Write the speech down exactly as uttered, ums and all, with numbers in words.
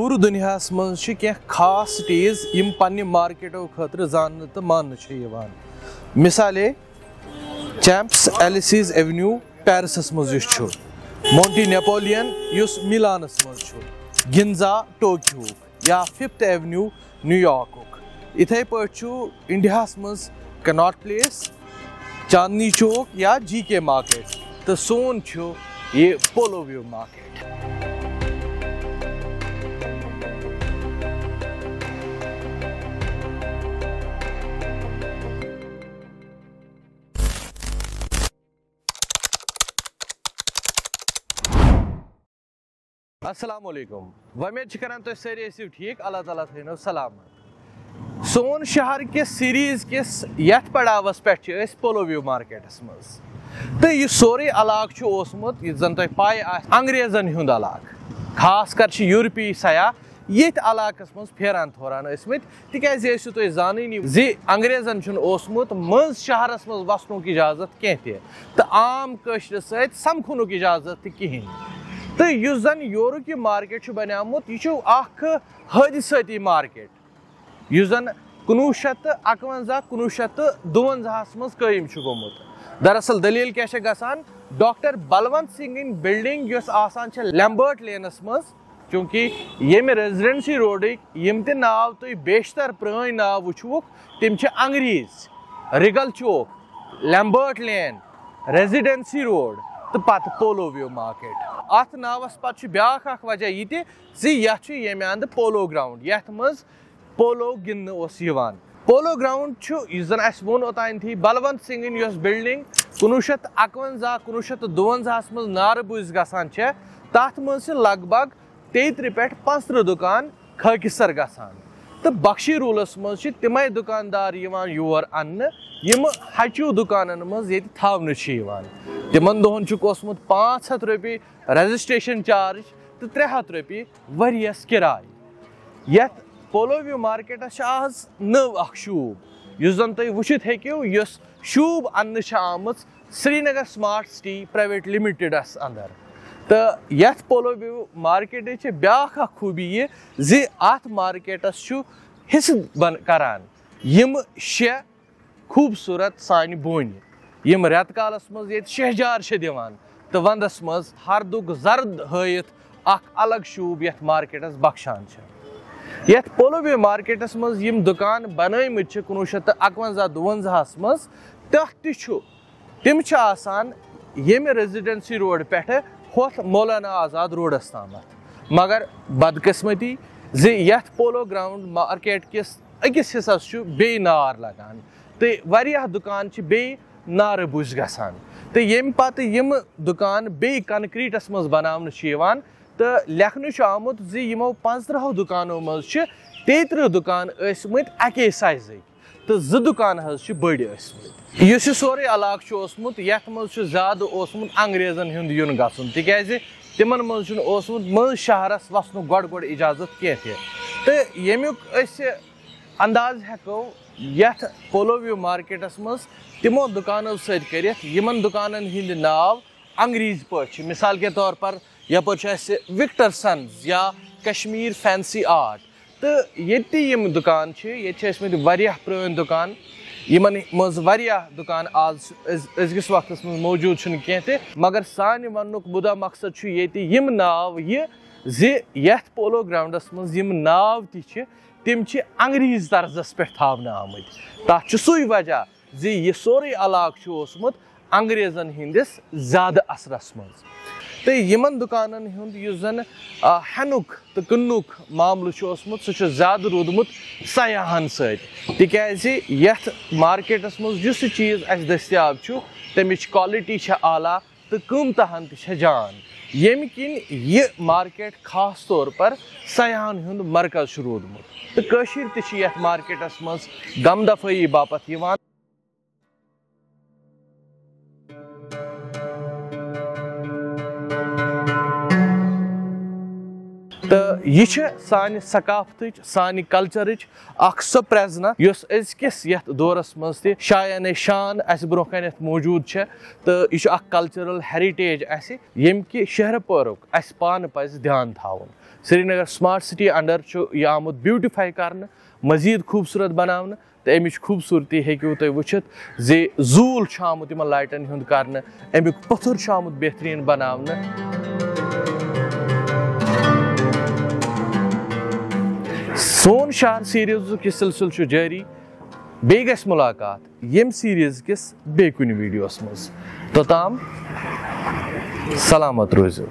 پوٗرٕ دُنیاہَس منٛز چھِ کینٛہہ خاص سٹیز یِم پننہِ مارکیٹو خٲطرٕ زاننہٕ تہٕ ماننہٕ چھِ یِوان۔ مثالے، چیمپس ایلیسیز ایونیو پیرسس منٛز یُس چھُ، مونٹی نیپولین یُس میلانس منٛز چھُ، گنزا ٹوکیوہُک، یا ففتھ ایونیو نیویارکُک۔ یِتھے پٲٹھۍ چھُ انڈیاہس منٛز کناٹ پلیس، چاندنی چوک یا جی کے مارکیٹ، تہٕ سون چھُ یہِ پولو ویو مارکیٹ۔ السلام علیکم، وۄمید چھِ کران تُہۍ سٲری ٲسِو ٹھیٖک، اللہ تعالیٰ تھٲینو سلامت۔ سون شہر کِس سیریز کِس یتھ پڑاوس پٮ۪ٹھ چھِ أسۍ پولو ویو مارکیٹس منٛز، تہٕ یہِ سورُے علاقہٕ چھُ اوسمُت، یہِ زن تۄہہِ پاے آسہِ، انگریزن ہُنٛد علاقہٕ۔ خاص کر چھِ یورپی سیاح ییٚتھۍ علاقس منٛز پھیران تھوران ٲسمٕتۍ، تِکیازِ ٲسِو تُہۍ زانٲنی زِ انگریزن چھُنہٕ اوسمُت مٔنٛز شہرس منٛز وسنُک اجازت کینٛہہ تہِ، تہٕ عام کٲشرِس سۭتۍ سمکھنُک اجازت تہِ کِہینۍ۔ تہٕ یُس زن یورُک یہِ مارکیٹ چھُ بنیومُت، یہِ چھُ اکھ حٲدِثٲتی مارکیٹ، یُس زن کُنوُہ شیٚتھ تہٕ اکونزہ، کُنوُہ شیٚتھ تہٕ دُونزاہس منٛز قٲیِم چھُ گوٚمُت۔ دراصل دٔلیٖل کیٛاہ چھےٚ گژھان؟ ڈاکٹر بلونت سنگھٕنۍ بلڈنگ یۄس آسان چھےٚ لیمبرٹ لینس منٛز، چوٗنٛکہِ ییٚمہِ ریزیڈنسی روڈٕکۍ یِم تہِ ناو تُہۍ بیشتر پرٛٲنۍ ناو وٕچھوُکھ، تِم چھِ انگریز، ریگل چوک، لیمبرٹ لین، ریزیڈنسی روڈ تہٕ پتہٕ پولو ویو مارکیٹ۔ اتھ ناوس پتہٕ چھُ بیٛاکھ اکھ وجہ یہِ تہِ زِ یتھ چھُ ییٚمہِ اندٕ پولو گراؤنڈ، یتھ منٛز پولو گِنٛدنہٕ اوس یِوان۔ پولو گراؤنڈ چھُ، یُس زن اسہِ ووٚن اوٚتانتھٕے، بلونت سنگھٕنۍ یۄس بلڈنگ کُنوُہ شیٚتھ تہٕ اکونزہ، کُنوُہ شیٚتھ تہٕ دُونزاہس منٛز نعرٕ بوٗزِتھ گژھان چھےٚ، تتھ منٛز چھِ لگ بگ تیٚیہِ ترٕٛہ پٮ۪ٹھ پانٛژترٕٛہ دُکان خٲکِستر گژھان۔ تہٕ بخشی رولس منٛز چھِ تِمے دُکاندار یِوان یور اننہٕ، یِم ہچوٗ دُکانن منٛز ییٚتہِ تھاونہٕ چھِ یِوان۔ تِمن دۄہن چھُکھ اوسمُت پانٛژھ ہتھ رۄپیہِ رجسٹریشن چارج تہٕ ترٛےٚ ہتھ رۄپیہِ ؤریَس کِراے۔ یَتھ پولو ویو مارکیٹَس چھِ آز نٔو اکھ شوٗب، یُس زَن تُہۍ وٕچھِتھ ہیٚکِو، یۄس شوٗب اَننہٕ چھِ آمٕژ سرینگر سمارٹ سٹی پرائیویٹ لمیٹڈَس اندر۔ تہٕ یَتھ پولو ویو مارکیٹٕچ چھِ بیٛاکھ اکھ خوٗبی یہِ زِ اَتھ مارکیٹَس چھُ حصہٕ بن-، کران یِم شےٚ خوٗبصوٗرت سانہِ بونہِ، یِم رٮ۪تہٕ کالَس منٛز ییٚتہِ شہجار چھِ دِوان تہٕ وَندَس منٛز ہردُک زرد ہٲیِتھ اکھ الگ شوٗب یَتھ مارکیٹَس بخشان چھِ۔ یَتھ پولو ویو مارکیٹَس منٛز یِم دُکان بنٲومٕتۍ چھِ کُنوُہ شیٚتھ تہٕ اَکوَنزاہ دُوَنزاہَس منٛز، تَتھ تہِ چھُ، تِم چھِ آسان ییٚمہِ ریزیڈنسی روڈ پٮ۪ٹھٕ ہۄتھ مولانا آزاد روڈَس تامَتھ۔ مگر بدقسمتی زِ یَتھ پولو گراؤنڈ مارکیٹ کِس أکِس حصس چھُ بیٚیہِ نار لگان تہٕ واریاہ دُکان چھِ بیٚیہِ نارٕ بُج گژھان۔ تہٕ ییٚمہِ پتہٕ یِم دُکان بیٚیہِ کنکریٖٹس منٛز بناونہٕ چھِ یِوان تہٕ لیکھنہٕ چھُ آمُت زِ یِمو پانٛژترٕٛہو دُکانو منٛز چھِ تیٚیہِ ترٕٛہ دُکان ٲسۍ مٕتۍ اَکے سایزٕکۍ تہٕ زٕ دُکان حظ چھِ بٔڑۍ ٲسۍ مٕتۍ۔ یُس یہِ سورُے علاقہٕ چھُ اوسمُت، یَتھ منٛز چھُ زیادٕ اوسمُت انگریزن ہُنٛد یُن گژھُن، تِکیازِ تِمن منٛز چھُنہٕ اوسمُت مٔنٛزۍ شہرس وسنُک گۄڈٕ گۄڈٕ اجازت کینٛہہ تہِ۔ تہٕ ییٚمیُک أسۍ انداز ہٮ۪کو یتھ پولو ویو مارکیٹس منٛز تِمو دُکانو سۭتۍ کٔرِتھ، یِمن دُکانن ہٕنٛدۍ ناو انگریزی پٲٹھۍ چھِ۔ مثال کے طور پر یپٲرۍ چھُ اسہِ وکٹر سنز یا کشمیر فینسی آرٹ، تہٕ ییٚتہِ تہِ یِم دُکان چھِ، ییٚتہِ چھِ ٲسۍ مٕتۍ واریاہ پرٛٲنۍ دُکان، یِمن منٛز واریاہ دُکان آز أز-، أزکِس وقتس منٛز موجود چھُنہٕ کینٛہہ تہِ، مگر سانہِ وننُک مُدا مقصد چھُ ییٚتہِ یِم ناو یہِ زِ یتھ پولو گراؤنڈس منٛز یِم ناو تہِ چھِ، تِم چھِ انگریز طرزس پٮ۪ٹھ تھاونہٕ آمٕتۍ۔ تتھ چھُ سُے وجہ زِ یہِ سورُے علاقہٕ چھُ اوسمُت انگریزن ہٕنٛدِس زیادٕ اثرس منٛز۔ تہٕ یِمن دُکانن ہُنٛد یُس زن، آ، ہٮ۪نُک تہٕ کٕننُک معاملہٕ چھُ اوسمُت، سُہ چھُ زیادٕ روٗدمُت سیاحن سۭتۍ، تِکیازِ یتھ مارکیٹس منٛز یُس یہِ چیٖز اسہِ دٔستیاب چھُ، تمِچ quality چھےٚ اعلیٰ، تہٕ قۭمتہٕ ہن تہِ چھےٚ جان، ییٚمہِ کِنۍ یہِ مارکیٹ خاص طور پر سیاحن ہُنٛد مرکز چھُ روٗدمُت۔ تہٕ کٲشِر تہِ چھِ یتھ مارکیٹس منٛز غم دفٲیی باپتھ یِوان۔ تہٕ یہِ چھِ سانہِ ثقافتٕچ، سانہِ cultureٕچ اکھ سۄ پرٛزنت، یۄس أزکِس یتھ دورس منٛز تہِ شایان شان اسہِ برونٛہہ کنٮ۪تھ موجود چھےٚ۔ تہٕ یہِ چھُ اکھ cultural heritage اسہِ، ییٚمہِ کہِ شہرٕ پٲرُک اسہِ پانہٕ پزِ دھیان تھاوُن۔ سرینگر سمارٹ سٹی انڈر چھُ یہِ آمُت بیوٹیفائی کرنہٕ، مزید خوبصورت بناونہٕ، تہٕ امِچ خوبصورتی ہیٚکِو تُہۍ وٕچھِتھ زِ زوٗل چھُ آمُت یِمن لایٹن ہُنٛد کرنہٕ، امیُک پتھر چھُ آمُت بہتریٖن بناونہٕ۔ سون شہر سیریزُک یہِ سلسلہٕ چھُ جٲری، بیٚیہِ گژھِ مُلاقات ییٚمہِ سیریز کِس بیٚیہِ کُنہِ ویڈیوس منٛز۔ توٚتام سلامت روٗزِو۔